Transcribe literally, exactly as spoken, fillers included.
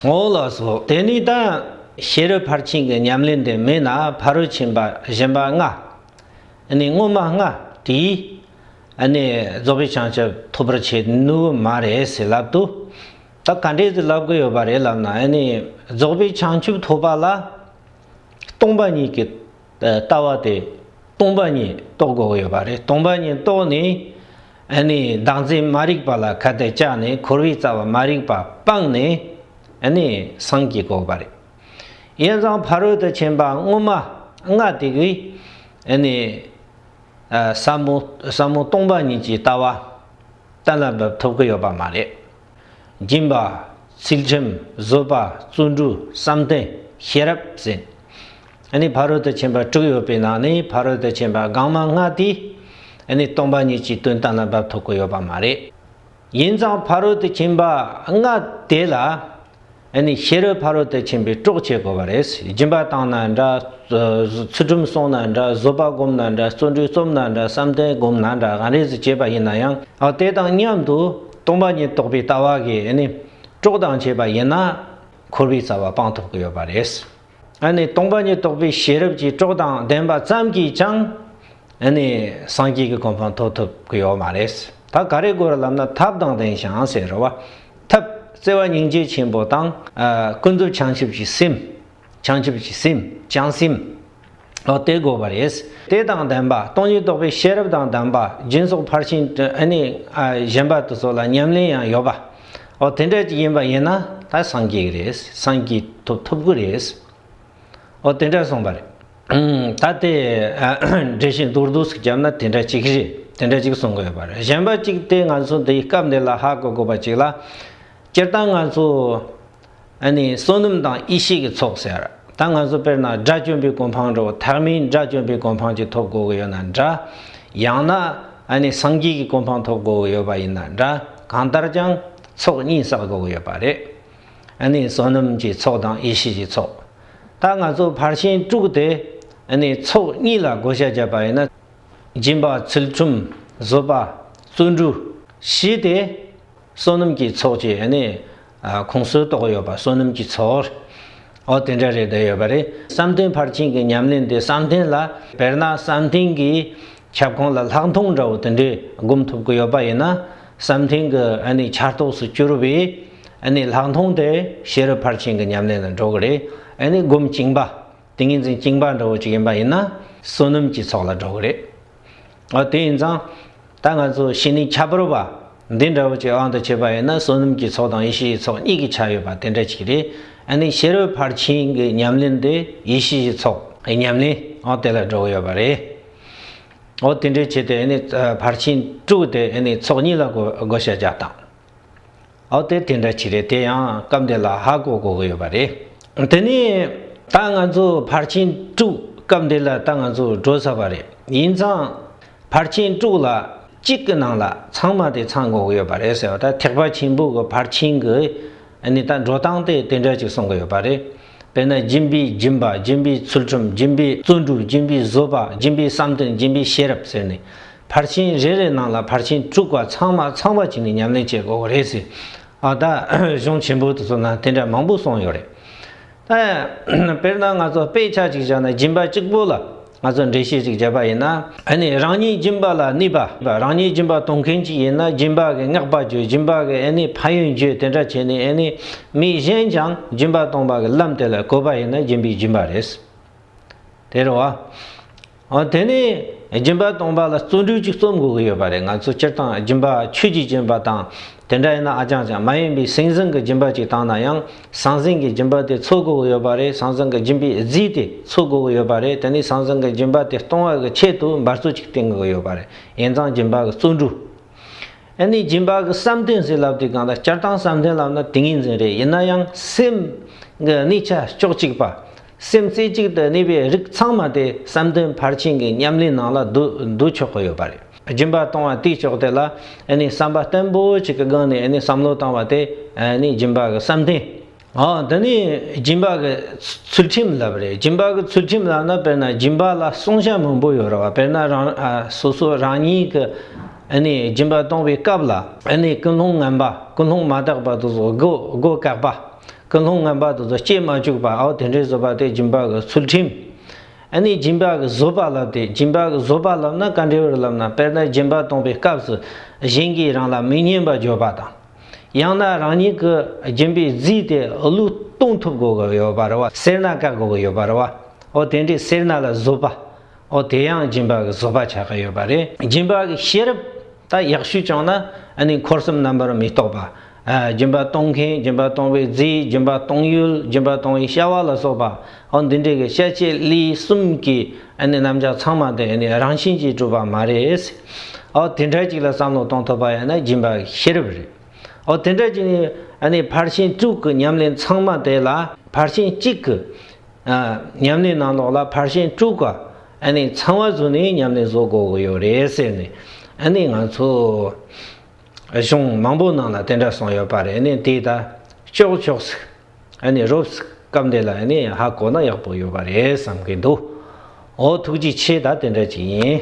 འོ་ལགས་སོ། དེ་ནས་ད་ཤེས་རབ་ཕར་ཕྱིན་གྱི་ཉམས་ལེན་དེ་མེད་ན་ཕ་རོལ་ཕྱིན་པ་གཞན་པ་ལྔ། ཨ་ནི་སྔོན་མ་ལྔ་དེས་ཨ་ནི་རྫོགས་པའི་བྱང་ཆུབ་ཐོབ་པར་བྱེད་ནུས་མ་རེད་ཟེར་ལབ་དུས། ད་ག་འདྲས་ཟེར་ལབ་གི་ཡོད་པ་རེད་ལབ་ན། ཨ་ནི་རྫོགས་པའི་བྱང་ཆུབ་ཐོབ་པ་ལ་སྟོང་པ་ཉིད་ཀྱི་ལྟ་བ་དེ། སྟོང་པ་ཉིད་རྟོགས་དགོས་ཀྱི་ཡོད་པ་རེད། སྟོང་པ་ཉིད་རྟོགས་ནས། ཨ་ནི་བདག་འཛིན་མ་རིག་པ་ལ་ཁ་གཏད་བཅག་ནས་འཁོར་བའི་རྩ་བ་མ་རིག་པ་སྤངས་ནས། ཨ་ནི་སངས་རྒྱས་དགོས་པ་རེད། ཡིན་ཙང་ཕ་རོལ་ཏུ་ཕྱིན་པ་སྔོན་མ་ལྔ་དེ་གིས་ཨ་ནི་ཨ་ཟབ་མོ་ཟབ་མོ་སྟོང་པ་ཉིད་ཀྱི་ལྟ་བ་གཏན་ལ་འབེབས་ཐུབ་ཀྱི་ཡོད་པ་མ་རེད། སྦྱིན་པ། ཚུལ་ཁྲིམས། བཟོད་པ། བརྩོན་འགྲུས། བསམ་གཏན། ཤེས་རབ་ཟེར། ཨ་ནི་ཕ་རོལ་ཏུ་ཕྱིན་པ་དྲུག་ཡོད་པའི་ནང་ནས་ཕ་རོལ་ཏུ་ཕྱིན་པ་སྒང་མ་ལྔ་དེས་ཨ་ནི་སྟོང་པ་ཉིད་ཀྱི་དོན་གཏན་ལ་འབེབས་ཐུབ་ཀྱི་ཡོད་པ་མ་རེད། ཡིན་ཙང་ཕ་རོལ་ཏུ་ཕྱིན་པ་ལྔ་དེ་ལ་ཨ་ནི་ཤེས་རབ་ཕ་རོལ་ཏུ་ཕྱིན་པའི་གྲོགས་བྱེད་དགོས་པ་རེད། སྦྱིན་པ་བཏང་ན་འདྲ། ཚུལ་ཁྲིམས་སྲུང་ན་འདྲ། བཟོད་པ་སྒོམ་ན་འདྲ། བརྩོན་འགྲུས་རྩོམ་ན་འདྲ། བསམ་གཏན་སྒོམ་ན་འདྲ། ག་རེ་ཟིག་བྱས་པ་ཡིན་ན་ཡང་། ཨ་དེ་དང་མཉམ་དུ་སྟོང་པ་ཉིད་རྟོགས་པའི་ལྟ་བ་གི་ཨ་ནི་གྲོགས་དང་བྱས་པ་ཡིན་ན། འཁོར་བའི་རྩ་བ་སྤང་ཐུབ་ཀྱི་ཡོད་པ་རེད། ཨ་ནི་སྟོང་པ་ཉིད་རྟོགས་པའི་ཤེས་རབ་ཀྱི་གྲོགས་དང་ལྡན་པ་ཙམ་གྱིས་ཀྱང་ཨ་ནི་སངས་རྒྱས་ཀྱི་གོ་འཕང་ཐོབ་ཐུབ་ཀྱི་ཡོད་མ་རེད། ད་ག་རེ་དགོས་རེད་ལབ་ན། ཐབས་དང་ལྡན་ཞིང་ཟེར་བ། ཐབས་བརྩེ་བ་སྙིང་རྗེ་ཆེན་པོ་དང་། ཨ་ཀུན་རྫོབ་བྱང་ཆུབ་ཀྱི་སེམས། བྱང་ཆུབ་ཀྱི་སེམས། བྱང་སེམས། ཨོ་དེ་དགོས་པ་རེད། དེ་དང་ལྡན་པ། སྟོང་ཉིད་རྟོགས་པའི་ཤེས་རབ་དང་ལྡན་པ། སྦྱིན་སོགས་ཕར་ཕྱིན་ཨ་ནི་ཨ་གཞན་པ་དེ་ཚོ་ལ་ཉམས་ལེན་ཡང་ཡོད་པ། ཨོ་དེ་འདྲ་ཅིག་ཡིན་པ་ཡིན་ན་ད་སངས་རྒྱས་རེད། སངས་རྒྱས་ཐོབ་ཐུབ་ཀྱི་རེད། ཨོ་དེ་འདྲ་གསུངས་པ་རེད། ཨུམ། ད་དེ་ཨ་འགྲེལ་བཤད་མདོར་བསྡུས་སུ་བརྒྱབ་ན་དེ་འདྲ་ཅིག་རེད། དེ་འདྲ་ཅིག་གསུང་གི་ཡོད་པ་རེད། གཞན་པ་ཅིག་དེ་ང་ཚོ་འདིའི་སྐབས་འདི་ལ་ཧ་གོ་དགོས་པ་ཅིག་ལ། སྤྱིར་བཏང་ང་ཚོ་ཨ་ནི་བསོད་ནམས་དང་ཡེ་ཤེས་ཀྱི་ཚོགས་ཟེར། ད་ང་ཚོ་དཔེར་ན་དགྲ་བཅོམ་པའི་གོ་འཕང་འགྲོ། ཐེག་དམན་དགྲ་བཅོམ་པའི་གོ་འཕང་ཅིག་ཐོབ་དགོས་ཀྱི་ཡོད་ན་འདྲ། ཡང་ན་ཨ་ནི་སངས་རྒྱས་ཀྱི་གོ་འཕང་ཐོབ་དགོས་ཀྱི་ཡོད་པ་ཡིན་ན་འདྲ། གང་ལྟར་ཀྱང་ཚོགས་གཉིས་བསགས་དགོས་ཀྱི་ཡོད་པ་རེད། ཨ་ནི་བསོད་ནམས་ཀྱི་ཚོགས་དང་ཡེ་ཤེས་ཀྱི་ཚོགས། ད་ང་ཚོ་ཕར་ཕྱིན་དྲུག་དེ་ཨ་ནི་ཚོགས་གཉིས་ལ་བགོ་བཤའ་བརྒྱབ་པ་ཡིན་ན། སྦྱིན་པ། ཚུལ་ཁྲིམས། བཟོད་པ། བརྩོན་འགྲུས། བཞི་དེ་བསོད་ནམས་ཀྱི་ཚོགས་ཀྱི་ཨ་ནི་ཨ་ཁོངས་སུ་གཏོགས་ཡོད་པ། བསོད་ནམས་ཀྱི་ཚོགས། ཨོ་དེ་འདྲ་རེད་བསྡད་ཡོད་པ་རེད། བསམ་གཏན་ཕར་ཕྱིན་གྱི་ཉམས་ལེན་དེ་བསམ་གཏན་ལ། དཔེར་ན་བསམ་གཏན་གྱི་ཁྱབ་ཁོངས་ལ་ལྷག་མཐོང་འདྲ་བོ་དེ་འདྲས་སྒོམ་ཐུབ་ཀྱི་ཡོད་པ་ཡིན་ན། བསམ་གཏན་གྱི་ཨ་ནི་ཆར་གཏོགས་སུ་གྱུར་པའི་ཨ་ནི་ལྷག་མཐོང་དེ་ཤེས་རབ་ཕར་ཕྱིན་གྱི་ཉམས་ལེན་ལ་འགྲོ་གི་རེད། ཨ་ནི་སྒོམ་བཅིངས་པ། ཏིང་ངེ་འཛིན་བཅིངས་པ་འདྲ་བོ་ཅིག་ཡིན་པ་ཡིན་ན་བསོད་ནམས་ཀྱི་ཚོགས་ལ་འགྲོ་གི་རེད། འོ་དེ་ཡིན་ཙང་། ད་ང་ཚོ་ཤེས་ནི་ཁྱད་པར་བ་འདི་འདྲ་བོ་ཅིག་དབང་དུ་བྱས་པ་ཡིན་ན་བསོད་ནམས་ཀྱི་ཚོགས་དང་ཡེ་ཤེས་ཀྱི་ཚོགས་གཉིས་ཀྱི་ཆ་ཡོད་པ་དེ་འདྲ་ཅིག་རེད། ཨ་ནི་ཤེས་རབ་ཕར་ཕྱིན་གྱི་ཉམས་ལེན་དེ་ཡེ་ཤེས་ཀྱི་ཚོགས་ཉམས་ལེན་འོ་དེ་ལ་འགྲོ་གི་ཡོད་པ་རེད། འོ་དེ་འདྲའི་ཆེད་དུ་ཨ་ནི་ཕར་ཕྱིན་དྲུག་དེ་ཨ་ནི་ཚོགས་གཉིས་ལ་བགོ་བགོ་བཤའ་རྒྱག་སྟངས། ཨོ་དེ་དེ་འདྲ་ཅིག་རེད། དེ་ཡང་སྐབས་འདི་ལ་ཧ་གོ་དགོས་ཀྱི་ཡོད་པ་རེད། དེ་ནས་ད་ང་ཚོ་ཕར་ཕྱིན་དྲུག་སྐབས་འདི་ལ་ད་ང་ཚོ་འགྲོ་ཚར་བ་རེད། ཡིན་ཙང་ཕར་ཕྱིན་དྲུག་ལ་གཅིག་གི་ནང་ལ་ཚང་མ་དེ་ཚང་དགོས་ཀྱི་ཡོད་པ་རེད་ཟེར་བ། ད་ཐེག་པ་ཆེན་པོ་གི་ཕར་ཕྱིན་གི་ཨ་ནི་ད་འགྲོ་སྟངས་དེ་དེ་འདྲ་ཅིག་གསུང་གི་ཡོད་པ་རེད། དཔེར་ན་སྦྱིན་པའི་སྦྱིན་པ། སྦྱིན་པའི་ཚུལ་ཁྲིམས། སྦྱིན་པའི་བརྩོན་འགྲུས། སྦྱིན་པའི་བཟོད་པ། སྦྱིན་པའི་བསམ་གཏན། སྦྱིན་པའི་ཤེས་རབ་ཟེར་ནས། ཕར་ཕྱིན་རེ་རེ་ནང་ལ་ཕར་ཕྱིན་དྲུག་པ་ཚང་མ་ཚང་བ་བྱས་ནས་ཉམས་ལེན་བྱེད་དགོས་རེད་ཟེར། ཨ་ད་གཞུང་ཆེན་པོ་དེ་ཚོ་ན་དེ་འདྲ་མང་པོ་གསུངས་ཡོད་རེད། ད་དཔེར་ན་ང་ཚོ་དཔེ་ཆ་ཅིག་བཞག་ན་སྦྱིན་པ་གཅིག་པོ་ལ་ང་ཚོ་འགྲེལ་བཤད་ཅིག་བརྒྱབ་པ་ཡིན་ན། ཨ་ནི་རང་ཉིད་སྦྱིན་པ་ལ་གནས་པ། རང་ཉིད་སྦྱིན་པ་གཏོང་མཁན་ཅིག་ཡིན་ན་སྦྱིན་པ་གི་བསྔགས་པ་བརྗོད། སྦྱིན་པ་གི་ཨ་ནི་ཕན་ཡོན་བརྗོད། དེ་འདྲ་བྱས་ནས་ཨ་ནི་མི་གཞན་ཀྱང་སྦྱིན་པ་གཏོང་བ་གི་ལམ་དེ་ལ་བཀོད་པ་ཡིན་ན་སྦྱིན་པའི་སྦྱིན་པ་རེད། དེ་རེད་བ། འོ་དེ་ནས་སྦྱིན་པ་གཏོང་བ་ལ་བརྩོན་འགྲུས་ཅིག་རྩོམ་དགོས་ཀྱི་ཡོད་པ་རེད། ང་ཚོ་སྤྱིར་བཏང་སྦྱིན་པ་ཆོས་ཀྱི་སྦྱིན་པ་དང་དེ་འདྲ་ཡིན་ན་ཨ་ཅང་ཅང་མ་ཡིན་པའི་སེམས་བཟང་གི་སྦྱིན་པ་ཅིག་བཏང་ན་ཡང་སེམས་བཟང་གི་སྦྱིན་པ་དེ་འཚོལ་དགོས་ཀྱི་ཡོད་པ་རེད། སེམས་བཟང་གི་སྦྱིན་པའི་རྫས་དེ་འཚོལ་དགོས་ཀྱི་ཡོད་པ་རེད། དེ་ནས་སེམས་བཟང་གི་སྦྱིན་པ་དེ་གཏོང་བ་གི་ཆེད་དུ་འབད་རྩོལ་ཅིག་བསྟེན་དགོས་ཀྱི་ཡོད་པ་རེད། ཡིན་ཙང་སྦྱིན་པ་གི་བརྩོན་འགྲུས། ཨ་ནི་སྦྱིན་པ་གི་བསམ་གཏན་ཟེར་ལབ་དུས་གང་ལྟར་སྤྱིར་བཏང་བསམ་གཏན་ལབ་ན་ཏིང་ངེ་འཛིན་རེད། ཡིན་ན་ཡང་སེམས་ཀྱི་གནས་ཆ་ཕྱོགས་གཅིག་པ། སེམས་རྩེ་གཅིག་ཏུ་གནས་པའི་རིགས་ཚང་མ་དེ་བསམ་གཏན་ཕར་ཕྱིན་གྱི་ཉམས་ལེན་ནང་ལ་བསྡུ་བསྡུ་ཆོག་གི་ཡོད་པ་རེད། སྦྱིན་པ་གཏོང་བ་དེའི་ཕྱོགས་དེ་ལ་ཨ་ནི་བསམ་པ་བརྟན་པོ་ཅིག་གི་སྒང་ནས་ཨ་ནི་བསམ་བློ་བཏང་བ་དེ་ཨ་ནི་སྦྱིན་པ་གི་བསམ་གཏན། ཨ་དེ་ནས་སྦྱིན་པ་གི་ཚུལ་ཁྲིམས་ལབ་རེད། སྦྱིན་པ་གི་ཚུལ་ཁྲིམས་ལབ་ན་དཔེར་ན་སྦྱིན་པ་ལ་བསྲུང་བྱ་མང་པོ་ཡོད་རེད་བ། དཔེར་ན་རང་ཨ་སོ་སོ་རང་ཉིད་ཀྱི་ཨ་ནི་སྦྱིན་པ་གཏོང་བའི་སྐབས་ལ་ཨ་ནི་ཀུན་སློང་ངན་པ། ཀུན་སློང་མ་དག་པ་དེ་ཚོ་སྒོ་སྒོ་བཀག་པ། ཀུན་སློང་ངན་པ་དེ་ཚོ་སྐྱེ་མ་བཅུག་པ། འོ་དེ་འདྲའི་བཟོད་པ་དེ་སྦྱིན་པ་གི་ཚུལ་ཁྲིམས། ཨ་ནི་སྦྱིན་པ་གི་བཟོད་པ་ལབ་དེ། སྦྱིན་པ་གི་བཟོད་པ་ལབ་ན་ག་འདྲ་བར་ལབ་ན། དཔེར་ན་སྦྱིན་པ་གཏོང་བའི་སྐབས་སུ་གཞན་གྱིས་རང་ལ་མི་སྙན་པ་བརྗོད་པ་དང་། ཡང་ན་རང་ཉིད་ཀྱི་སྦྱིན་པའི་རྫས་དེ་བློས་གཏོང་ཐུབ་དགོས་ཀྱི་ཡོད་པ་རེད་བ། སེར་སྣ་བཀག་དགོས་ཀྱི་ཡོད་པ་རེད་བ། འོ་དེ་འདྲའི་སེར་སྣ་ལ་བཟོད་པ། འོ་དེ་ཡང་སྦྱིན་པ་གི་བཟོད་པ་ཆགས་ཀྱི་ཡོད་པ་རེད། སྦྱིན་པ་གི་ཤེས་རབ་ད་ཡག་ཤོས་བྱུང་ན། ཨ་ནི་འཁོར་གསུམ་རྣམ་པར་མི་རྟོག་པ། ཨ། སྦྱིན་པ་གཏོང་མཁན། སྦྱིན་པ་གཏོང་བའི་རྫས། སྦྱིན་པ་གཏོང་ཡུལ། སྦྱིན་པ་གཏོང་བའི་བྱ་བ་ལ་སོགས་པ། འོ་འདི་འདྲའི་གི་བྱ་བྱེད་ལས་གསུམ་གྱི་ཨ་ནི་རྣམ་གཞག་ཚང་མ་དེ་ཨ་ནི་རང་བཞིན་གྱིས་གྲུབ་པ་མ་རེད། འོ་དེ་འདྲ་ཅིག་ལ་བསམ་བློ་གཏོང་ཐུབ་པ་ཡིན་ན་སྦྱིན་པ་གི་ཤེས་རབ་རེད། འོ་དེ་འདྲ་ཅིག་ནི་ཨ་ནི་ཕར་ཕྱིན་དྲུག་གི་ཉམས་ལེན་ཚང་མ་དེ་ལ། ཕར་ཕྱིན་གཅིག་གི་ཨ། ཉམས་ལེན་ནང་ལོགས་ལ་ཕར་ཕྱིན་དྲུག་ག་ཨ་ནི་ཚང་བ་བཟོས་ནས་ཉམས་ལེན་བཟོ་དགོས་ཀྱི་ཡོད་རེད་ཟེར་ནས། ཨ་ནི་ང་ཚོ་གཞུང་མང་པོ་ནང་ལ་དེ་འདྲ་གསུངས་ཡོད་པ་རེད། ཨ་ནི་དེ་ད་ཅོག་ཅོག་ཟིག་ཨ་ནི་རོབ་ཟིག་སྐབས་འདི་ལ་ཨ་ནི་ཧ་གོ་ན་ཡག་པོ་ཡོད་པ་རེད་བསམ་གྱི་འདུག་འོ་ཐུགས་རྗེ་ཆེ། ད་དེ་འདྲ་ཅིག་ཡིན།